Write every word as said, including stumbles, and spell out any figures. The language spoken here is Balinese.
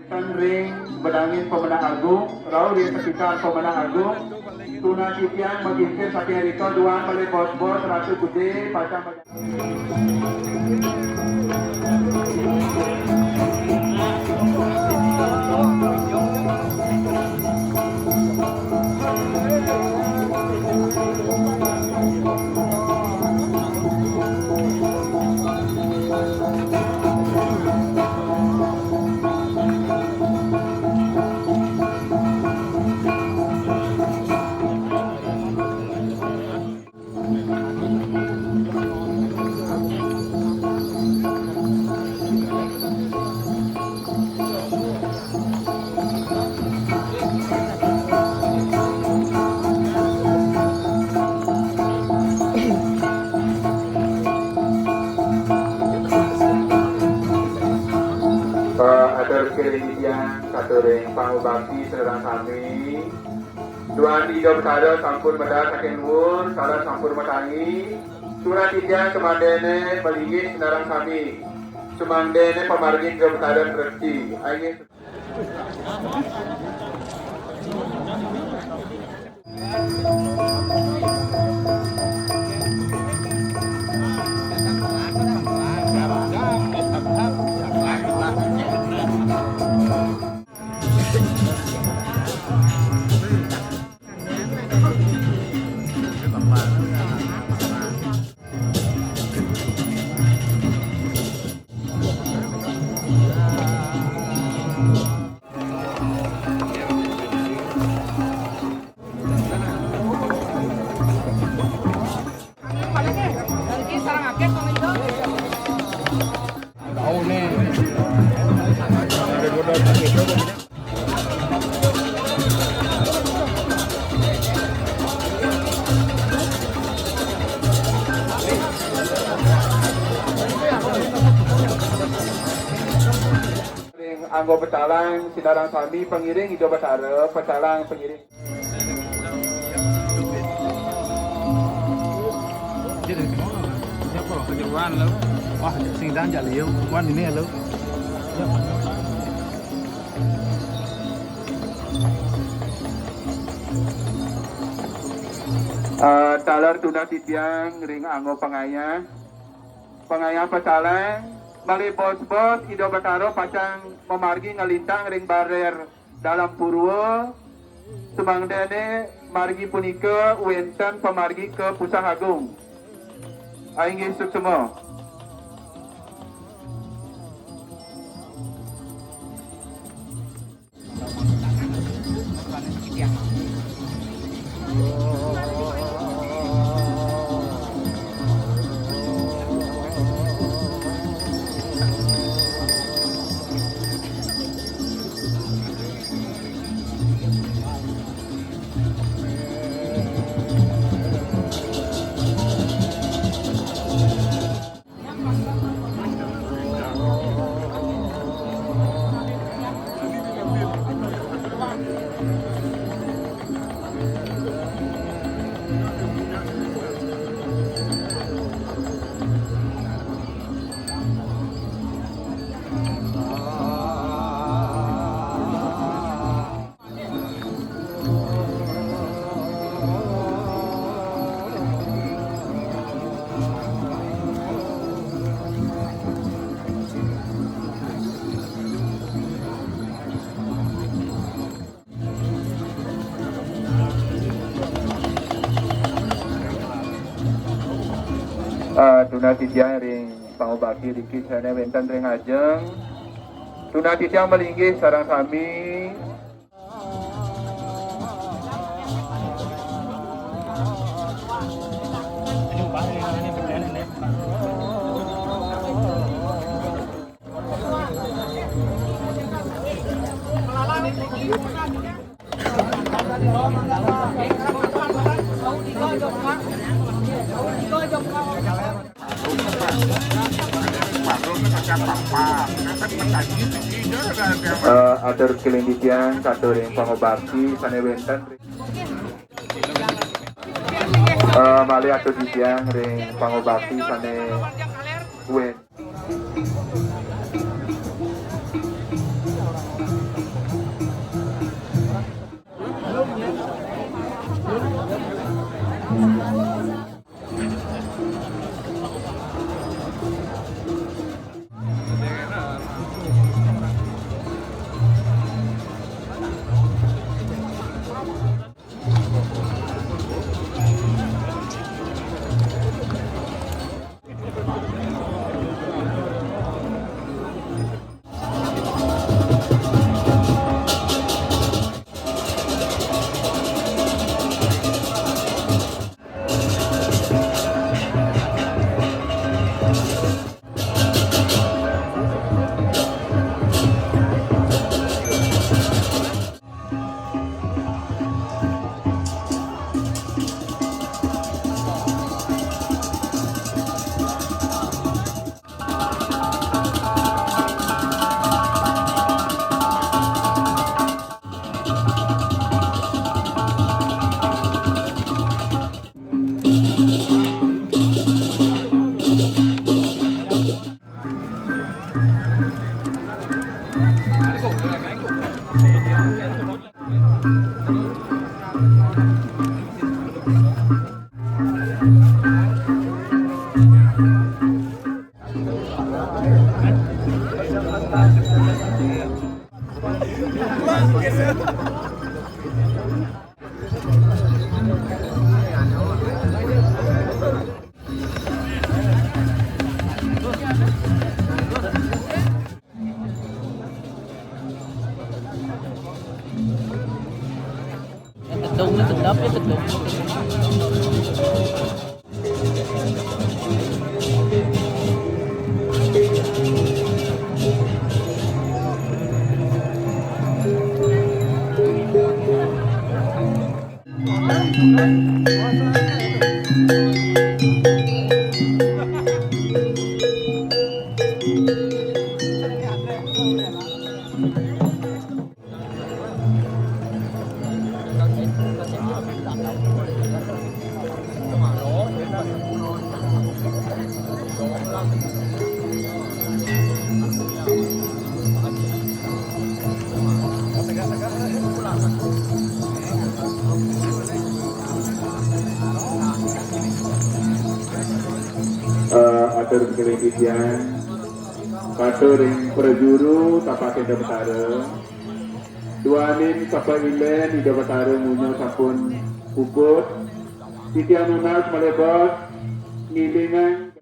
Ring benangin Pemenang Agung, rauh ring sekitar Pemenang Agung, tunas titiang magingkir saking rika duang malih bos-bos Ratu Gede pacang. Eh, atur kiring titiang, katuring pangubakti sareng sami. Duan Ida Betara sampun medal saking luhur, taler sampun matangi. Tunas titiang sumangdané malinggih sinareng sami. Sumangdané pamargi Ida Betara tresna. Inggih. Ring angga pecalang, sinareng sami pangiring Ida Betara, pecalang pangiring. Siapa? Kejeruan lo. Wah, sing dan jak liu. Wan ini lo. Eh, taler tunas titiang ring angga pangayah. Pangayah pecalang, malih bos-bos Ida Betara pacang mamargi nglintang ring barér Dalem Purwa, sumangdané margi punika wénten pamargi ka Puseh Agung. Inggih suksma. Ah, tunas titiang ring pangubakti riki sané wénten ring ajeng. Tunas titiang malinggih sareng sami. Eh, atur kiring titiang, katuring pangubakti sané wénten. Eh, malih atur titiang ring pangubakti sané wénten. Tedung, sedap ya tedung. Eh, atur kelindihan, katur ring prajuru tapaking Ida Betara. Duaning sapailen Ida Betara munya sampun puput. Titiang nunas malebet ngilingang.